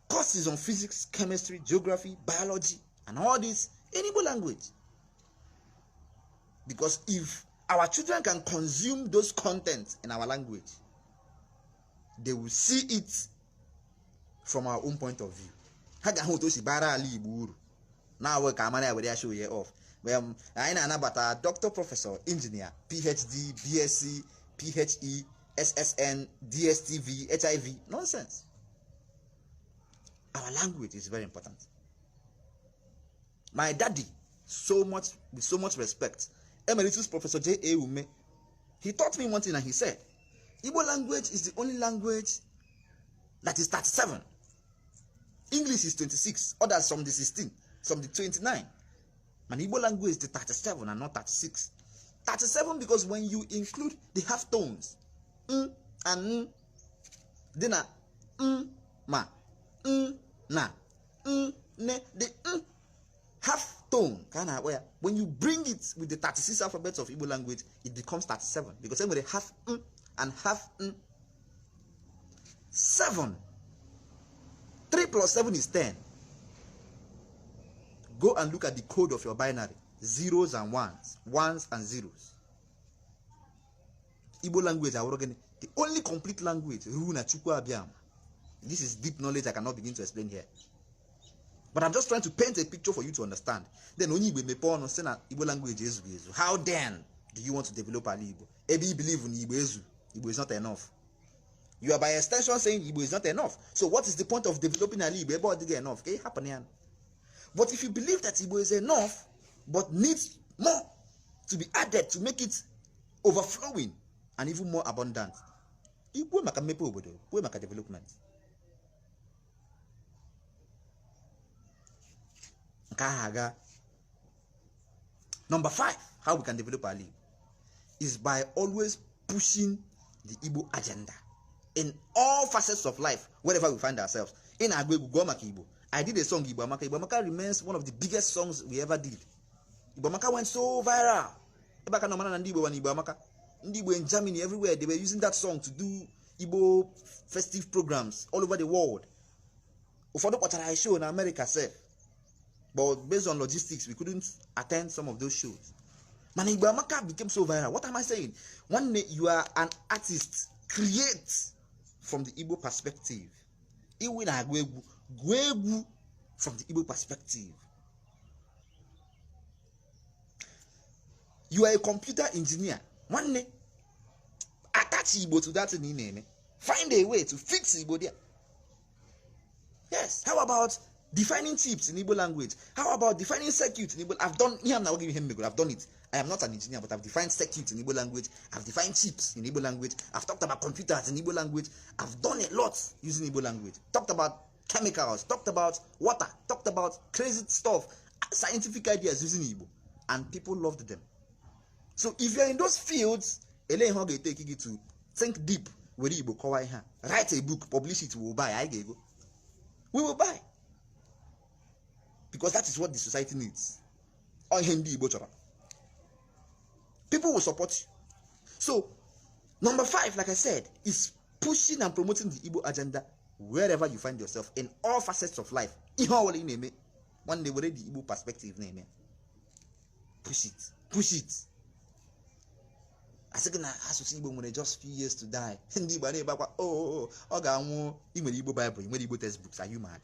courses on physics, chemistry, geography, biology, and all this in Igbo language? Because if our children can consume those contents in our language, they will see it from our own point of view. Ha ga-ahụ otu o si bara ala Igbo uru na-awụ ka amara ya were ya show ya off. Anyị na-anabata Dr. Professor, Engineer, PhD, BSc, PhE, SSN, DSTV, HIV. Nonsense. Our language is very important. My daddy, so much with so much respect, Emeritus Professor J.A. Ume, he taught me one thing, and he said, "Igbo language is the only language that is 37. English is 26, others some the 16, some the 29. And Igbo language is the 37 and not 36. 37 because when you include the half tones, n and n, then a n, ma, n, na, n, ne, the n, half tone, kind of where when you bring it with the 36 alphabets of Igbo language, it becomes 37 because then with a half n and half n, 7. 3 plus 7 is 10. Go and look at the code of your binary. Zeros and ones, ones and zeros. Igbo language, the only complete language. Runa Chukwu Abiam. This is deep knowledge I cannot begin to explain here. But I'm just trying to paint a picture for you to understand. Then onye Igbo mepe ọnụ sị na Igbo language ezughị ezu. How then do you want to develop ala Igbo? Ebe you believe in Igbo ezu, Igbo is not enough. You are by extension saying Igbo is not enough. So what is the point of developing ala Igbo? Ebe ọ dịghị enough. Ka ihe happen ya? But if you believe that Igbo is enough, but needs more to be added to make it overflowing and even more abundant, Igbo maka mmepe obodo, kwuo maka development. Nke ahụ aga. Number 5, how we can develop our Igbo is by always pushing the Igbo agenda in all facets of life, wherever we find ourselves. In agụ egwu, gụọ maka Igbo. I did a song, Igbo Amaka. Igbo Amaka remains one of the biggest songs we ever did. Igbo Amaka went so viral. Ebe aka na ọmara na ndị Igbo na Igbo Amaka. Ndị Igbo in Germany, everywhere, they were using that song to do Igbo festive programs all over the world. Ụfọdụ kpọchara anyị show na America sef. But based on logistics, we couldn't attend some of those shows. Mana Igbo Amaka became so viral. What am I saying? One day, you are an artist. Create from the Igbo perspective. Iwe na-agụ egwu, gụọ egwu from the Igbo perspective. You are a computer engineer. Nwanne, attach Igbo to that thing ị na-eme. Find a way to fix Igbo there. Yes. How about defining chips in Igbo language? How about defining circuit in Igbo? I've done here. I'm now giving him. I've done it. I am not an engineer, but I've defined circuit in Igbo language. I've defined chips in Igbo language. I've talked about computers in Igbo language. I've done a lot using Igbo language. Talked about chemicals, talked about water, talked about crazy stuff, scientific ideas using Igbo, and people loved them. So if you're in those fields, ele ihe ọ ga-etake gị to think deep were Igbo kọwaa ihe a. Write a book, publish it, we will buy. Anyị ga-ego. We will buy. Because that is what the society needs. Ọ ihe ndị Igbo chọrọ. People will support you. So, number 5, like I said, is pushing and promoting the Igbo agenda wherever you find yourself in all facets of life. Ihe ọbụla ị na-eme, one day were the Igbo perspective na-eme. Push it. Push it. Asị gị na asụsụ Igbo nwere just few years to die. Ndị Igbo na-ebe akwa, oh, ọ ga-anwụ. Ị nwere Igbo Bible, ị nwere Igbo textbooks, are you mad?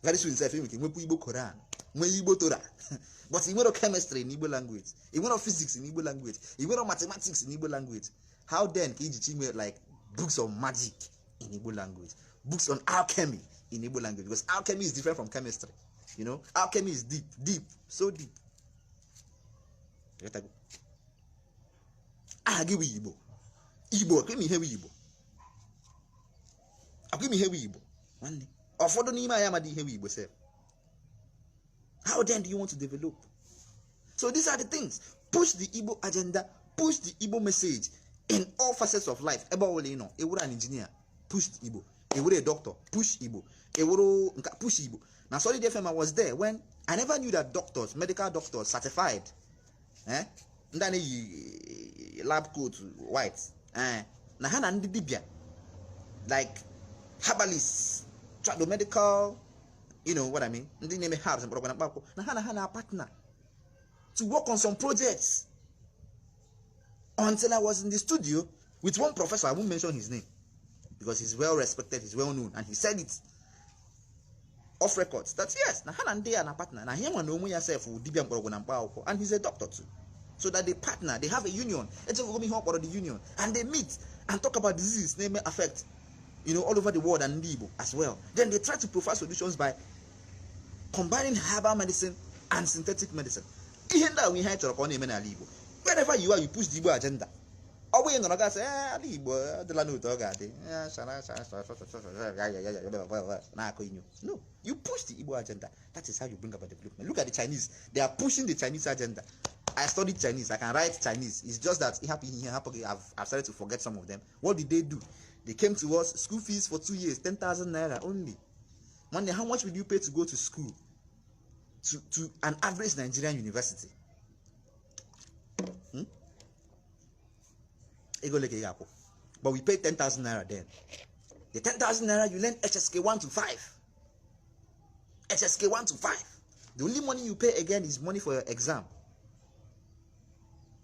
Very soon sef, ị nwere ike nwekwa Igbo Koran, nwee Igbo Torah. But ị nwere chemistry in Igbo language, ị nwere physics in Igbo language, ị nwere mathematics in Igbo language. How then ka iji chi nwee like books of magic, in Igbo language, books on alchemy in Igbo language, because alchemy is different from chemistry. Alchemy is deep, deep, so deep. Aha gị bụ Igbo. Igbo, akwụ m ihe bụ Igbo. Akwụ m ihe bụ Igbo. Nwanne, ụfọdụ n'ime anyị amadị ihe bụ Igbo sef. How then do you want to develop? So these are the things. Push the Igbo agenda, push the Igbo message in all facets of life. Ebe ọbụla ị nọ, ewuru an engineer, push the Igbo. Ewuru a doctor, push Igbo. Ewuru nka, push Igbo. Now Solid FM, I was there when I never knew that doctors, medical doctors, certified, eh? Ndị a na-eyi lab coat white, eh? Na ha na ndị dibịa, like herbalists, tradomedical, you know what I mean? Ndị na-eme herbs mkpọrọgwụ na mkpaakwụkwọ, na ha na partner to work on some projects. Until I was in the studio with one professor, I won't mention his name because he's well respected, he's well known, and he said it off records that yes, na ha na ndị a na partner, na ihe nwa na onwe ya sef wụ dibịa mkpọrọgwụ na mkpa akwụkwọ, and he's a doctor too. So that they partner, they have a union. Echefugo m ihe ọ kpọrọ the union, and they meet and talk about diseases na-eme affect all over the world and ndị Igbo as well. Then they try to provide solutions by combining herbal medicine and synthetic medicine. Ihe ndị a bụ ihe anyị chọrọ ka ọ na-eme n'ala Igbo. Wherever you are, you push the Igbo agenda. Ọ bụghị nọrọ gasị, ee, ala Igbo adịla n'otu ọ ga-adị, eh, shara, shara, shara, shara, shara, ya, ya, ya, ya, ya, ya, na-akọ inyo. No, you push the Igbo agenda. That is how you bring about development. Look at the Chinese. They are pushing the Chinese agenda. I studied Chinese. I can write Chinese. It's just that it happened here, happened, I've started to forget some of them. What did they do? They came to us, school fees for 2 years, 10,000 naira only. Money, how much will you pay to go to school? To an average Nigerian university? Hmm? Ego ole ka ị ga-akwụ? But we paid 10,000 naira then. The 10,000 naira, you learn HSK 1 to 5. HSK 1 to 5. The only money you pay again is money for your exam.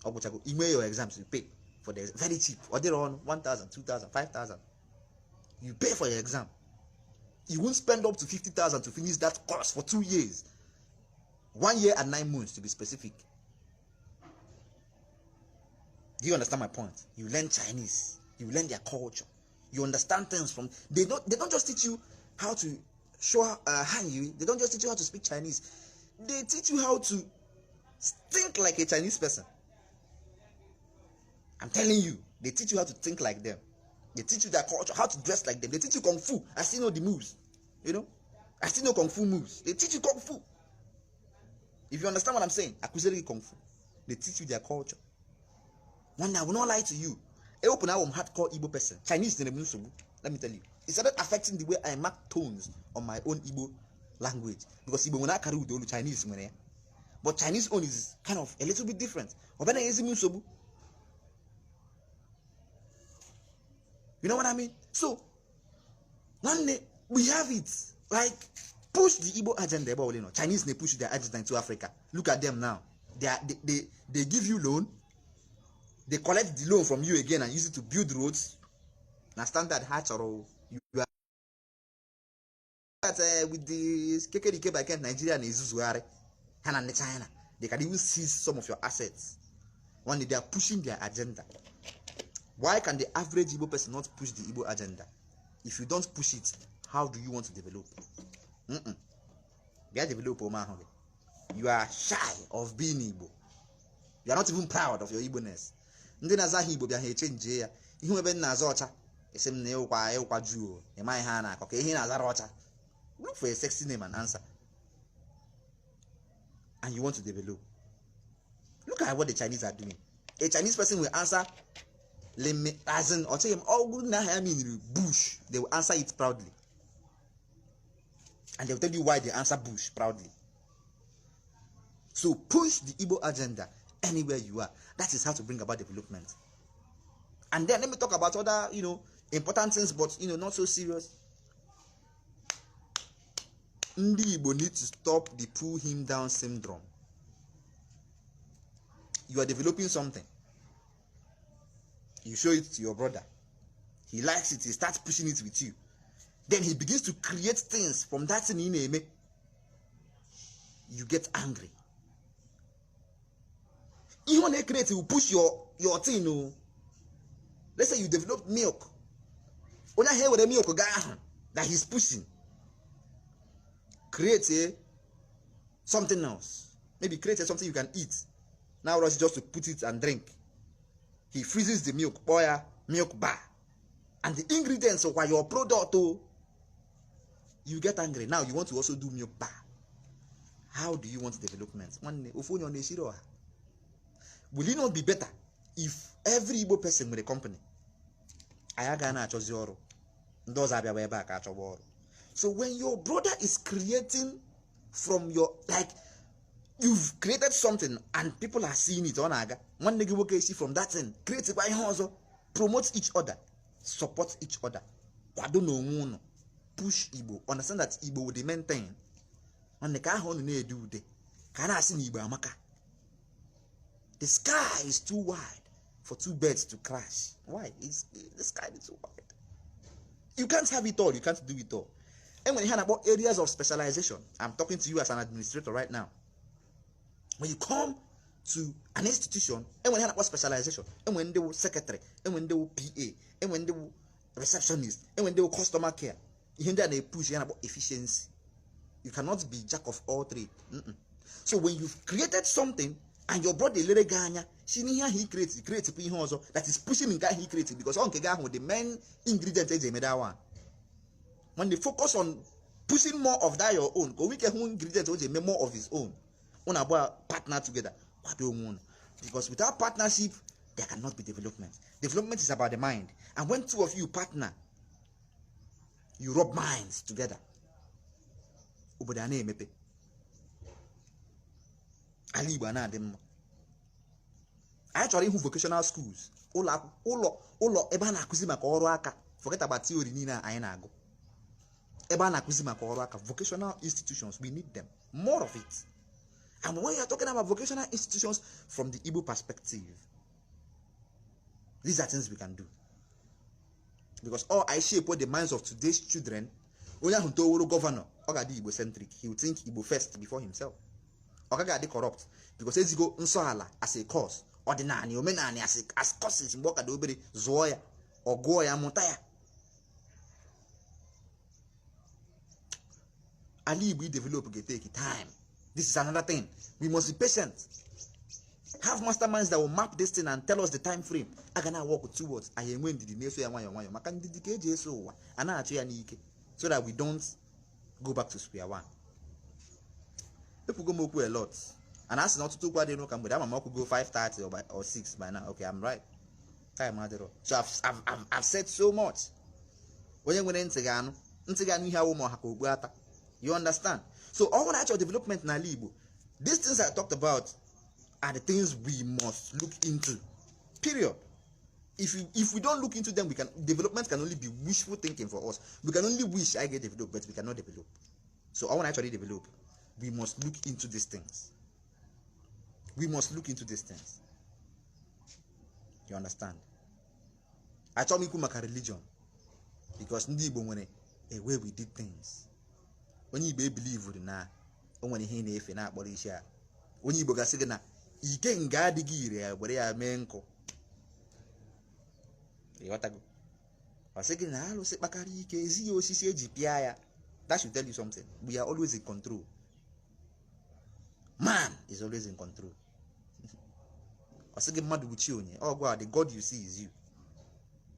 Ọ gwụchago, ime your exams, you pay for the very cheap. Ọ dịrị ọnụ 1,000, 2,000, 5,000. You pay for your exam. You won't spend up to 50,000 to finish that course for 2 years. 1 year and 9 months, to be specific. Do you understand my point? You learn Chinese, you learn their culture, you understand things from they don't just teach you how to show Hanyu, they don't just teach you how to speak Chinese. They teach you how to think like a Chinese person. I'm telling you, they teach you how to think like them. They teach you their culture, how to dress like them. They teach you kung fu. I still know the moves. I still know kung fu moves. They teach you kung fu. If you understand what I'm saying, akụziri kung fu. They teach you their culture. One day, I will not lie to you. Open I'm hardcore Igbo person. Chinese in the. Let me tell you. It started affecting the way I mark tones on my own Igbo language. Because Igbo when I carry with Chinese when but Chinese own is kind of a little bit different. Ọbịa na-ezi m nsogbu. You know what I mean? So, nwanne, we have it. Like, push the Igbo agenda ebe ọbụla ị nọ. Chinese na push their agenda into Africa. Look at them now. They give you loan. They collect the loan from you again and use it to build roads. Na standard ha chọrọ. You are that with the kekerike by Kent Nigeria na-ezuzugharị ha na ndị China. They can even seize some of your assets. One day they are pushing their agenda. Why can the average Igbo person not push the Igbo agenda? If you don't push it, how do you want to develop? Bịa develop ome ahụ gị. You are shy of being Igbo. You are not even proud of your Igbo-ness. Ndị na-aza aha Igbo bịa ha echenjie ya. Ihu ebe m na-aza ọcha, esi m na ịwụkwa ịwụkwa juu, ịma ihe a na-akọ ka ihe na-azara ọcha. Look for a sexy name and answer. And you want to develop. Look at what the Chinese are doing. A Chinese person will answer Leme, as in, or tell him, oh, good na mean bush. They will answer it proudly. And they will tell you why they answer bush proudly. So push the Igbo agenda anywhere you are. That is how to bring about development. And then let me talk about other important things, but not so serious. Ndị Igbo need to stop the pull him down syndrome. You are developing something. You show it to your brother. He likes it. He starts pushing it with you. Then he begins to create things from that thing ị na-eme. You get angry. Ihe ọ na-create will push your thing. Oh. Let's say you develop milk. Onye ahụ ewere milk gaa ahụ that he's pushing, create a something else. Maybe create a something you can eat. Now rush just to put it and drink. He freezes the milk, boya milk bar, and the ingredients of your product. Oh, you get angry. Now you want to also do milk bar. How do you want development? Will it not be better if every Igbo person with a company? So when your brother is creating from your, like, you've created something and people are seeing it on aga. One nigga will see from that thing, create it by also promote each other, support each other. Push Igbo. Understand that Igbo will the main thing. And the car on do the can I see Igbo amaka? The sky is too wide for two birds to crash. Why? It's the sky is too wide. You can't have it all. You can't do it all. And when you hear about areas of specialization, I'm talking to you as an administrator right now. When you come to an institution, and when you hear about specialization, and when they will secretary, and when they will PA, and when they will receptionist, and when they will customer care, you hear that they push you about efficiency. You cannot be jack of all trade. So when you've created something and your brother lere ganya, she he creates also that is pushing in guy he created, because on the main ingredient is a one. When they focus on pushing more of that your own, go we can ingredient is more of his own. One about partner together. Because without partnership, there cannot be development. Development is about the mind. And when two of you partner, you rub minds together. Obodo a na-emepe. Ala Igbo a na-adị mma. Anyị chọrọ ịhụ vocational schools, ụlọ ebe a na-akụzi maka ọrụ aka. Forget about theory niile anyị na-agụ. Ebe a na-akụzi maka ọrụ aka, vocational institutions, we need them. More of it. And when you are talking about vocational institutions from the Igbo perspective, these are things we can do. Because all I shape what the minds of today's children, onye ahụ toworo governor, ọ ga-adị Igbo centric. He will think Igbo first before himself. Ọ gaghị adị corrupt because ezigo nsọ ala as a cause, ọdịnala, omenala as causes mgbe ọ ka dị obere, zụọ ya, ọ gụọ ya, mụta ya. Ala Igbo develop ga-take time. This is another thing. We must be patient. Have masterminds that will map this thing and tell us the time frame. A ga na work with two words. Anyị enwe ndidi na-eso ya nwayọọ nwayọọ maka ndidi ka eji eso ụwa a na-achụ ya n'ike, so that we don't go back to square one. Ekwugo m okwu a lot. And asị na ọtụtụ okwu adịghị n'ụka mgbede. Ama m ọkụgo 5:30 or 6 by now. Okay, I'm right. Time adịrọ. So I've said so much. Onye nwere ntị ga-anụ. Ntị ga-anụ ihe awụ ma ọha ka ogbu ata. You understand? So all natural development na Igbo, these things I talked about are the things we must look into. Period. If we don't look into them, we can development can only be wishful thinking for us. We can only wish I get developed, but we cannot develop. So I want to actually develop. We must look into these things. We must look into these things. You understand? I told me maka religion because ndị Igbo nwere a way we did things. Onye Igbo believe na o nwere ihe na-efe na-akpọrọ isi a. Onye Igbo ga-asị gị na ike nga adịghị ire ya were ya mee nkụ. Ịghọtago? Ọ sị gị na alụsị kpakara ike ezi ya osisi eji pịa ya. That should tell you something. We are always in control. Man is always in control. Ọ sị gị mmadụ bụ chi onye. Oh God, the God you see is you.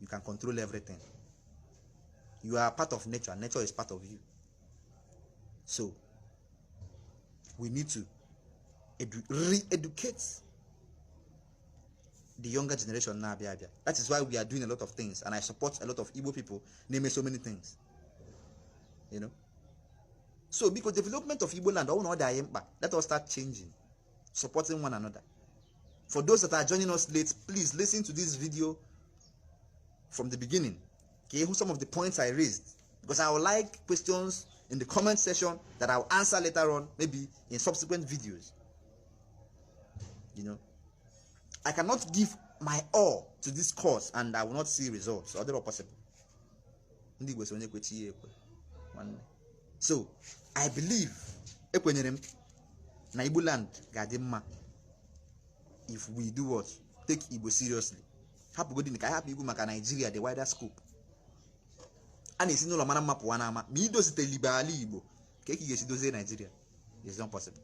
You can control everything. You are part of nature. Nature is part of you. So we need to re-educate the younger generation now. That is why we are doing a lot of things, and I support a lot of Igbo people naming so many things. You know. So because development of Igbo land, all let us start changing, supporting one another. For those that are joining us late, please listen to this video from the beginning. Okay, some of the points I raised, because I would like questions in the comment section that I'll answer later on, maybe in subsequent videos. You know, I cannot give my all to this cause and I will not see results. Or possible. So I believe na Igbo land ga-adị mma if we do what? Take Igbo seriously. Hapụgodin ka hapụ Igbo maka Nigeria, the wider scope. A na-esi n'ụlọ mara mma pụwa n'ama ma idozitelibe ala Igbo ka eke ga-esi dozie Nigeria. It's not possible.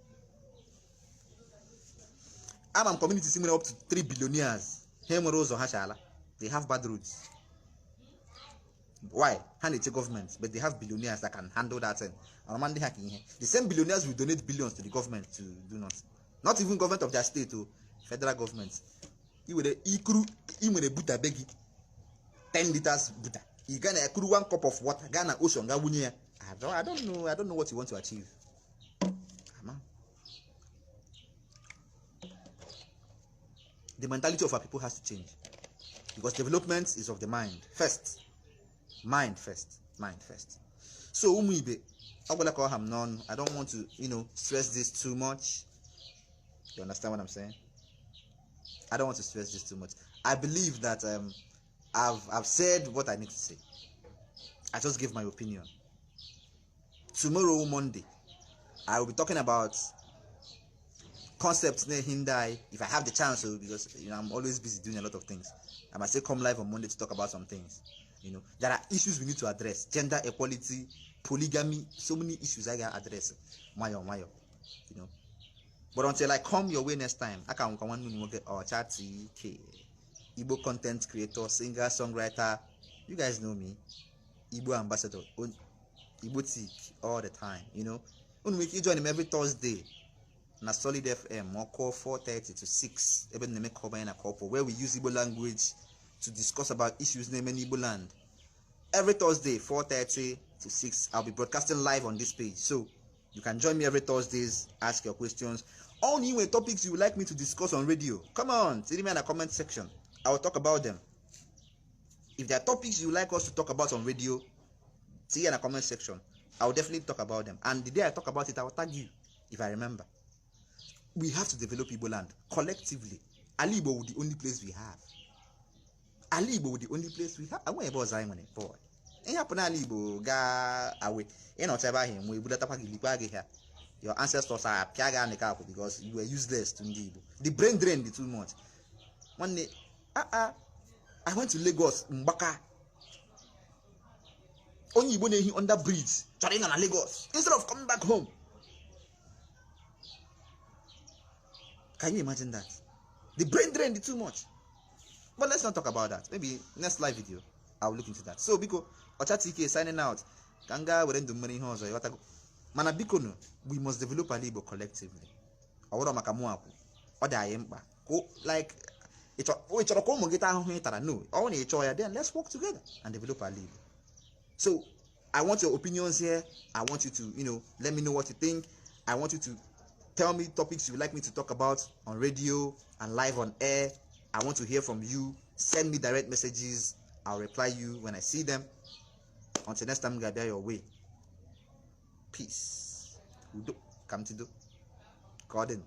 Ama m communities nwere up to 3 billionaires ha enwere ụzọ ha chala. They have bad roads. Why? Ha na-eche government, but they have billionaires that can handle that thing. Ọrọma ndị ha ka ihe. The same billionaires will donate billions to the government to do nothing. Not even government of their state o, federal government. I were ikuru, i nwere buta be gị 10 liters buta, ị ga na ekuru 1 cup of water gaa na ocean ga wunye ya. I don't know what you want to achieve. Ama. The mentality of our people has to change, because development is of the mind first. Mind first. Mind first. So ụmụ ibe, ọgwụla ka ọ ha m n'ọnụ. I don't want to, you know, stress this too much. You understand what I'm saying? I don't want to stress this too much. I believe that I've said what I need to say. I just give my opinion. Tomorrow, Monday, I will be talking about concepts near Hyundai, if I have the chance, because you know I'm always busy doing a lot of things. I might still come live on Monday to talk about some things. You know, there are issues we need to address: gender equality, polygamy, so many issues I gotta address. Mayo, mayo, you know. But until I come your way next time, I can get Ochatk, Igbo content creator, singer, songwriter. You guys know me, Igbo ambassador, Igbo Tik all the time. You know, we join him every Thursday na Solid FM, or call 4:30 to 6. Where we use Igbo language to discuss about issues named in Igbo land. Every Thursday, 4:30 to 6, I'll be broadcasting live on this page. So you can join me every Thursdays, ask your questions. All new topics you would like me to discuss on radio, come on, tell me in the comment section. I will talk about them. If there are topics you would like us to talk about on radio, see in the comment section. I will definitely talk about them. And the day I talk about it, I will tag you if I remember. We have to develop Igbo land collectively. Ali Igbo will be the only place we have. Ali Igbo will be the only place we have. I want about Zion, boy. Ihe hapụ n'ala Igbo gaa awe ịnọcha ebe ahụ enwe ebulatakwa gị likwa gị ha. Your ancestors are apịa gị anịka akwụ because you were useless to ndị Igbo. The brain drain dị too much. Nwanne, I went to Lagos mgbaka. Onye Igbo na-ehi under bridge chọrọ ịnọ na Lagos instead of coming back home. Can you imagine that? The brain drain dị too much. But let's not talk about that. Maybe next live video I'll look into that. So biko, Ochatk signing out. Kanga were ndụ mmiri ihe ọzọ ịghọtago. Mana biko no, we must develop ala Igbo collectively. Ọ bụrụ maka mụ akwụ, ọ dị anyị mkpa. Like ị chọrọ ka ụmụ gị taa ahụhụ ị tara? No, ọ na ị chọọ ya, then let's work together and develop ala Igbo. So I want your opinions here. I want you to, you know, let me know what you think. I want you to tell me topics you would like me to talk about on radio and live on air. I want to hear from you. Send me direct messages. I'll reply you when I see them. Until next time, Gabia your way. Peace. Udo. Kamtido. Garden.